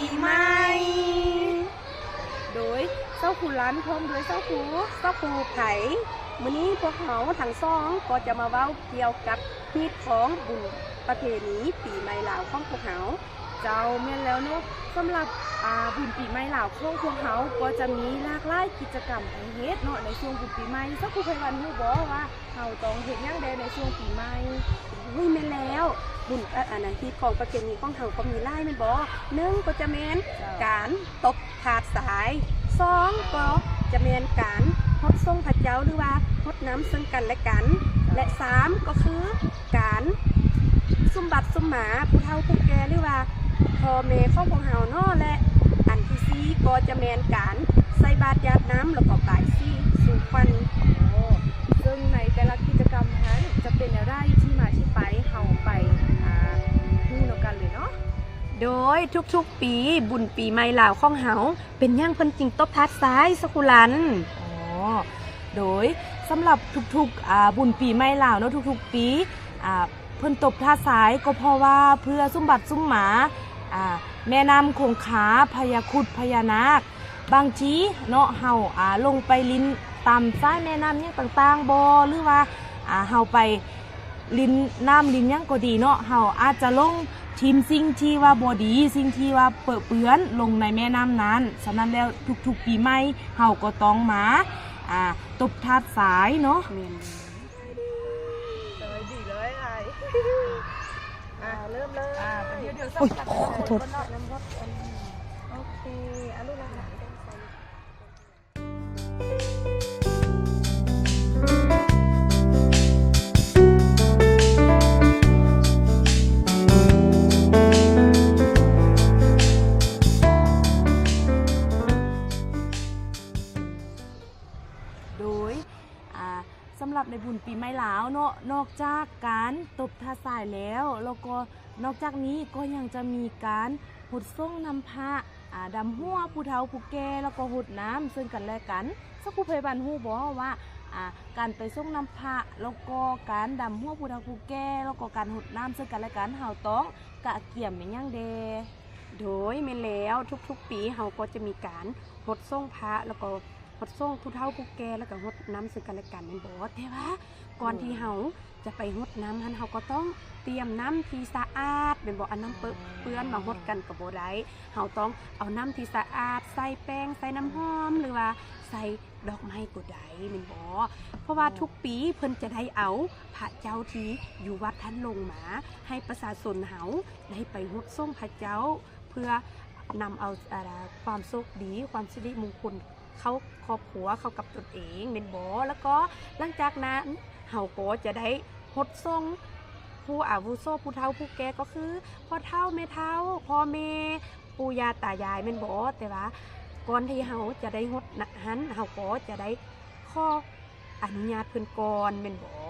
ປີໃໝ່. ໂດຍ ເຈົ້າຄູລັນ ພ້ອມດ້ວຍເຈົ້າຄູ ເຈົ້າຄູໄພ. ມື້ນີ້ພວກເຮົາທັງສອງກໍຈະມາເວົ້າກ່ຽວກັບຮີດຄອງບຸນປະເພນີປີໃໝ່ລາວຂອງພວກເຮົາ. ເຈົ້າ, ແມ່ນແລ້ວເນາະ. ສຳລັບ ອ່າ ບຸນປີໃໝ່ລາວຂອງພວກເຮົາກໍຈະມີຫຼາກຫຼາຍກິດຈະກຳໃຫ້ເຮັດເນາະ ໃນຊ່ວງບຸນປີໃໝ່. ເຈົ້າຄູໄພວັນຮູ້ບໍ່ວ່າ ເຮົາຕ້ອງເຮັດຫຍັງແດ່ໃນຊ່ວງປີໃໝ່? ໂອ້ຍ ແມ່ນແລ້ວ ບຸນ ເອີ ອັນນັ້ນ ຮີດຄອງປະເພນີຂອງເຮົາກໍມີຫຼາຍແມ່ນບໍ່? ໜຶ່ງກໍຈະແມ່ນ ເຈົ້າ ການຕົບທາດຊາຍ, ສອງກໍຈະແມ່ນການຫົດສົງພະເຈົ້າ ຫຼືວ່າຫົດນ້ຳເຊິ່ງກັນແລະກັນ ເຈົ້າ ແລະ ສາມກໍຄືການສຸມບັດສຸມໝາຜູ້ເຖົ້າຜູ້ແກ່ ຫຼືວ່າພໍ່ແມ່ຂອງພວກເຮົາເນາະ ແລະ ອັນທີສີ່ກໍຈະແມ່ນການໃສ່ບາດຢາດນ້ຳ ແລ້ວກໍບາຍສີສູ່ຂວັນ. ໂອ້ ເຊິ່ງໃນແຕ່ລະກິດຈະກຳຫັ້ນຈະເປັນແນວໃດ ທີ່ມາທີ່ໄປ ເຮົາໄປ ອ່າ ຮູ້ນຳກັນເລີຍເນາະ. ໂດຍທຸກໆປີ ບຸນປີໃໝ່ລາວຂອງເຮົາ ເປັນຫຍັງເພິ່ນຈຶ່ງຕົບທາດຊາຍ ສະຄູລັນ? ອໍ ໂດຍສຳລັບທຸກໆ ອ່າ ບຸນປີໃໝ່ລາວເນາະ ທຸກໆປີ ອ່າ ເພິ່ນຕົບທາດຊາຍ ກໍເພາະວ່າເພື່ອສົມບັດສົມໝາ ອ່າ ແມ່ນ້ຳຄົງຄາ ພະຍາຄຸດ ພະຍານາກ. ບາງທີເນາະ ເຮົາ ອ່າ ລົງໄປຫຼິ້ນຕາມສາຍແມ່ນ້ຳຫຍັງຕ່າງໆບໍ ຫຼືວ່າ ອ່າ ເຮົາໄປຫຼິ້ນນ້ຳຫຼິ້ນຫຍັງກໍດີເນາະ ເຮົາອາດຈະລົງຖິ້ມສິ່ງທີ່ວ່າບໍ່ດີ ສິ່ງທີ່ວ່າເປິເປື້ອນລົງໃນແມ່ນ້ຳນັ້ນ. ສະນັ້ນແລ້ວ ທຸກໆປີໃໝ່ເຮົາກໍຕ້ອງມາ ອ່າ ຕົບທາດຊາຍເນາະ. ແມ່ນ. ສະບາຍດີເລີຍອ້າຍ. ອ່າ ເລີ່ມເລີຍ. ອ່າ ດຽວ ດຽວ ໂອ້ຍ ຂໍໂທດ. ໂອເຄ ອະນຸລັກ ໂດຍ ອ່າ ສຳລັບໃນບຸນປີໃໝ່ລາວເນາະ ນອກຈາກການຕົບທາດຊາຍແລ້ວ ແລ້ວກໍນອກຈາກນີ້ກໍຍັງຈະມີການຫົດສົງນ້ຳພະ ອ່າ ດຳຫົວຜູ້ເຖົ້າຜູ້ແກ່ ແລ້ວກໍຫົດນ້ຳເຊິ່ງກັນແລະກັນ. ສະຄູໄພວັນຮູ້ບໍ່ວ່າ ອ່າ ການໄປສົງນ້ຳພະ ແລ້ວກໍການດຳຫົວຜູ້ເຖົ້າຜູ້ແກ່ ແລ້ວກໍການຫົດນ້ຳເຊິ່ງກັນແລະກັນ ເຮົາຕ້ອງກະກຽມແມ່ນຫຍັງແດ່? ໂດຍ ແມ່ນແລ້ວ ທຸກໆປີເຮົາກໍຈະມີການຫົດສົງພະ ແລ້ວກໍ ຫົດສົງຜູ້ເຖົ້າຜູ້ແກ່ ແລ້ວກໍຫົດນ້ຳເຊິ່ງກັນແລະກັນແມ່ນບໍ່? ແຕ່ວ່າກ່ອນທີ່ເຮົາຈະໄປຫົດນ້ຳຫັ້ນ ເຮົາກໍຕ້ອງຕຽມນ້ຳທີ່ສະອາດແມ່ນບໍ່? ອັນນ້ຳເປິເປື້ອນມາຫົດກັນກໍບໍ່ໄດ້. ເຮົາຕ້ອງເອົານ້ຳທີ່ສະອາດ ໃສ່ແປ້ງ ໃສ່ນ້ຳຫອມ ຫຼືວ່າໃສ່ດອກໄມ້ກໍໄດ້ແມ່ນບໍ່? ເພາະວ່າທຸກປີເພິ່ນຈະໄດ້ເອົາພະເຈົ້າທີ່ຢູ່ວັດຫັ້ນລົງມາ ໃຫ້ປະຊາຊົນເຮົາໄດ້ໄປຫົດສົງພະເຈົ້າ ເພື່ອນຳເອົາ ອ່າ ຄວາມໂຊກດີ ຄວາມສິລິມຸງຄຸນ ເຂົ້າຄອບຄົວ ເຂົ້າກັບຕົນເອງແມ່ນບໍ່? ແລ້ວກໍຫຼັງຈາກນັ້ນ ເຮົາກໍຈະໄດ້ຫົດສົງຜູ້ອາວຸໂສ ຜູ້ເຖົ້າຜູ້ແກ່ ກໍຄືພໍ່ເຖົ້າແມ່ເຖົ້າ ພໍ່ແມ່ ປູ່ຍ່າຕາຍາຍແມ່ນບໍ່? ແຕ່ວ່າກ່ອນທີ່ເຮົາຈະໄດ້ຫົດນັ້ນ ເຮົາກໍຈະໄດ້ຂໍອະນຸຍາດເພິ່ນກ່ອນແມ່ນບໍ່?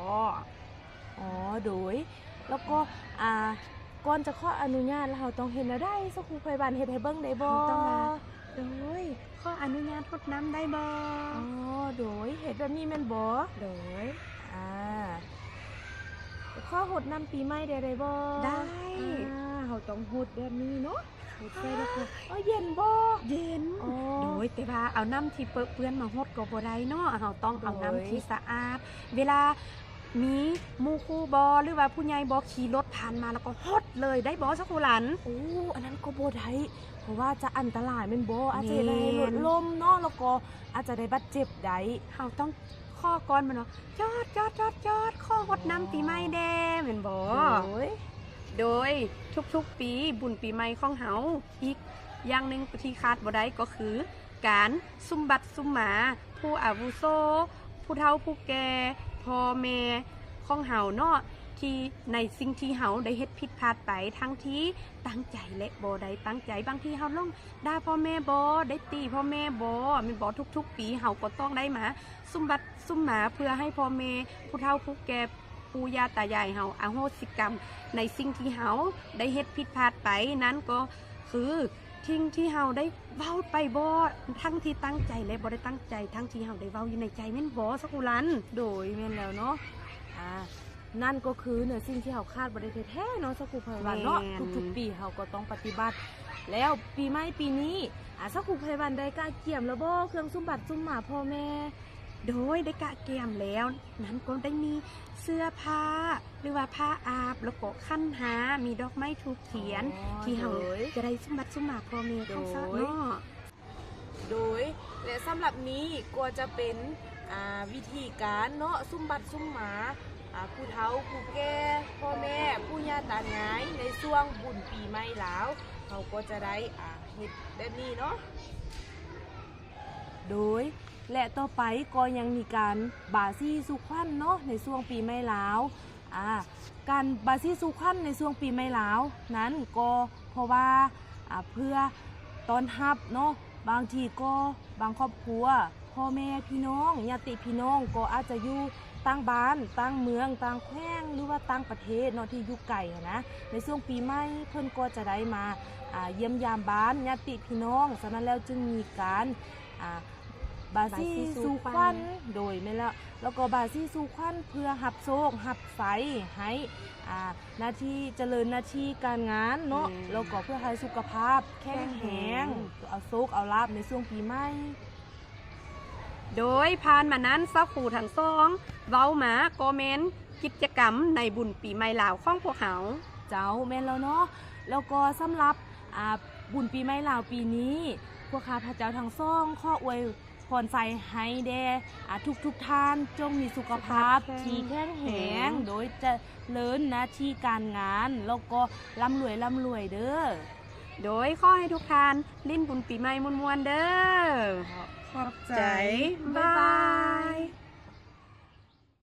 ອໍ ໂດຍ ແລ້ວກໍ ອ່າ ກ່ອນຈະຂໍອະນຸຍາດ ແລ້ວເຮົາຕ້ອງເຮັດແນວໃດ? ສະຄູໄພວັນເຮັດໃຫ້ເບິ່ງໄດ້ບໍ່? ເຮົາຕ້ອງວ່າ ໂດຍ ຂໍອະນຸຍາດຫົດນ້ຳໄດ້ບໍ່? ອໍ ໂດຍ ເຮັດແບບນີ້ແມ່ນບໍ່? ໂດຍ ອ່າ ຂໍຫົດນ້ຳປີໃໝ່ແດ່ໄດ້ບໍ່? ໄດ້ ອ່າ ເຮົາຕ້ອງຫົດແບບນີ້ເນາະ. ຫົດໃສ່ແລ້ວກໍ ເອີ ເຢັນບໍ່? ເຢັນ. ອໍ ໂດຍ ແຕ່ວ່າເອົານ້ຳທີ່ເປິເປື້ອນມາຫົດກໍບໍ່ໄດ້ເນາະ ເຮົາຕ້ອງເອົານ້ຳທີ່ສະອາດ. ເວລາມີໝູ່ຄູ່ບໍ ຫຼືວ່າຜູ້ໃຫຍ່ບໍຂີ່ລົດຜ່ານມາ ແລ້ວກໍຫົດເລີຍ ໄດ້ບໍ່ ສະຄູລັນ? ໂອ້ ອັນນັ້ນກໍບໍ່ໄດ້ ເພາະວ່າຈະອັນຕະລາຍແມ່ນບໍ່? ອາດຈະເຮັດໃຫ້ລົດລົ້ມເນາະ ແລ້ວກໍອາດຈະໄດ້ບາດເຈັບໄດ້. ເຮົາຕ້ອງຂໍກ່ອນແມ່ນບໍ່? ຈອດ ຈອດ ຈອດ ຈອດ ຂໍຫົດນ້ຳປີໃໝ່ແດ່ແມ່ນບໍ່? ໂດຍ ໂດຍທຸກໆປີ ບຸນປີໃໝ່ຂອງເຮົາ ອີກຢ່າງໜຶ່ງທີ່ຂາດບໍ່ໄດ້ກໍຄື ການສຸມບັດສຸມໝາ ຜູ້ອາວຸໂສ ຜູ້ເຖົ້າຜູ້ແກ່ ພໍ່ແມ່ຂອງເຮົາເນາະ ທີ່ໃນສິ່ງທີ່ເຮົາໄດ້ເຮັດຜິດພາດໄປ ທັງທີ່ຕັ້ງໃຈ ແລະ ບໍ່ໄດ້ຕັ້ງໃຈ. ບາງທີເຮົາຫຼົງດ່າພໍ່ແມ່ບໍ ໄດ້ຕີພໍ່ແມ່ບໍ ແມ່ນບໍ່? ທຸກໆປີເຮົາກໍຕ້ອງໄດ້ມາ ສຸມບັດສຸມໝາ ເພື່ອໃຫ້ພໍ່ແມ່ຜູ້ເຖົ້າຜູ້ແກ່ ປູ່ຍ່າຕາຍາຍເຮົາອະໂຫສິກຳໃນສິ່ງທີ່ເຮົາໄດ້ເຮັດຜິດພາດໄປນັ້ນ ກໍຄືສິ່ງທີ່ເຮົາໄດ້ເວົ້າໄປບໍ ທັງທີ່ຕັ້ງໃຈ ແລະ ບໍ່ໄດ້ຕັ້ງໃຈ ທັງທີ່ເຮົາໄດ້ເວົ້າຢູ່ໃນໃຈແມ່ນບໍ ສະຄູລັນ? ໂດຍ ແມ່ນແລ້ວເນາະ. ອ່າ ນັ້ນກໍຄືເນື້ອສິ່ງທີ່ເຮົາຂາດບໍ່ໄດ້ແທ້ໆເນາະ ສາວຄູໄພວັນເນາະ. ແມ່ນ ທຸກໆປີເຮົາກໍຕ້ອງປະຕິບັດ. ແລ້ວປີໃໝ່ປີນີ້ ອາ ສາວຄູໄພວັນໄດ້ກະກຽມແລ້ວບໍ່ ເຄື່ອງສົມບັດສົມໝາພໍ່ແມ່? ໂດຍ ໄດ້ກະກຽມແລ້ວ. ນັ້ນກໍໄດ້ມີເສື້ອຜ້າ ຫຼືວ່າຜ້າອາບ ແລ້ວກໍຂັນຫ້າ ມີດອກໄມ້ທູບທຽນ ອໍ ທີ່ເຮົາ ໂດຍ ຈະໄດ້ສົມບັດສົມໝາພໍ່ແມ່ຂອງສາວເນາະ. ໂດຍ ແລະ ສຳລັບນີ້ກໍຈະເປັນ ອາ ວິທີການເນາະ ສົມບັດສົມໝາ ອາ ຜູ້ເຖົ້າຜູ້ແກ່ ພໍ່ແມ່ ປູ່ຍ່າຕາຍາຍ ໃນຊ່ວງບຸນປີໃໝ່ລາວ ເຮົາກໍຈະໄດ້ ອາ ເຮັດແບບນີ້ເນາະ. ໂດຍ ແລະ ຕໍ່ໄປກໍຍັງມີການບາສີສູ່ຂວັນເນາະ ໃນຊ່ວງປີໃໝ່ລາວ. ອາ ການບາສີສູ່ຂວັນໃນຊ່ວງປີໃໝ່ລາວນັ້ນກໍເພາະວ່າ ອາ ເພື່ອຕ້ອນຮັບເນາະ ບາງທີກໍບາງຄອບຄົວ ພໍ່ແມ່ພີ່ນ້ອງ ຍາດຕິພີ່ນ້ອງກໍອາດຈະຢູ່ຕ່າງບ້ານ ຕ່າງເມືອງ ຕ່າງແຂວງ ຫຼືວ່າຕ່າງປະເທດເນາະ ທີ່ຢູ່ໄກຫັ້ນນະ. ໃນຊ່ວງປີໃໝ່ເພິ່ນກໍຈະໄດ້ມາ ອາ ຢ້ຽມຢາມບ້ານຍາດຕິພີ່ນ້ອງ ສະນັ້ນແລ້ວຈຶ່ງມີການ ອາ ບາສີສູ່ຂວັນ ບາສີສູ່ຂວັນ ໂດຍ ແມ່ນແລ້ວ ແລ້ວກໍບາສີສູ່ຂວັນເພື່ອຮັບໂຊກຮັບໄຊໃຫ້ ອາ ໜ້າທີ່ ຈະເລີນໜ້າທີ່ການງານເນາະ ແມ່ນ ແລ້ວກໍເພື່ອໃຫ້ສຸຂະພາບແຂງແຮງ ແຂງແຮງ ເອົາໂຊກເອົາລາບໃນຊ່ວງປີໃໝ່. ໂດຍຜ່ານມານັ້ນ ສາວຄູທັງສອງເວົ້າມາກໍແມ່ນກິດຈະກຳໃນບຸນປີໃໝ່ລາວຂອງພວກເຮົາ. ເຈົ້າ ແມ່ນແລ້ວເນາະ ແລ້ວກໍສຳລັບ ອາ ບຸນປີໃໝ່ລາວປີນີ້ ພວກຂ້າພະເຈົ້າທັງສອງຂໍອວຍພອນໄຊໃຫ້ແດ່ ອາ ທຸກໆທ່ານຈົ່ງມີສຸຂະພາບທີ່ແຂງແຮງ ໂດຍຈະເລີນໜ້າທີ່ການງານ ແລ້ວກໍລ່ຳລວຍ ລ່ຳລວຍເດີ້. ໂດຍຂໍໃຫ້ທຸກທ່ານຫຼິ້ນບຸນປີໃໝ່ມ່ວນໆເດີ້. ຂອບໃຈ ບາຍບາຍ.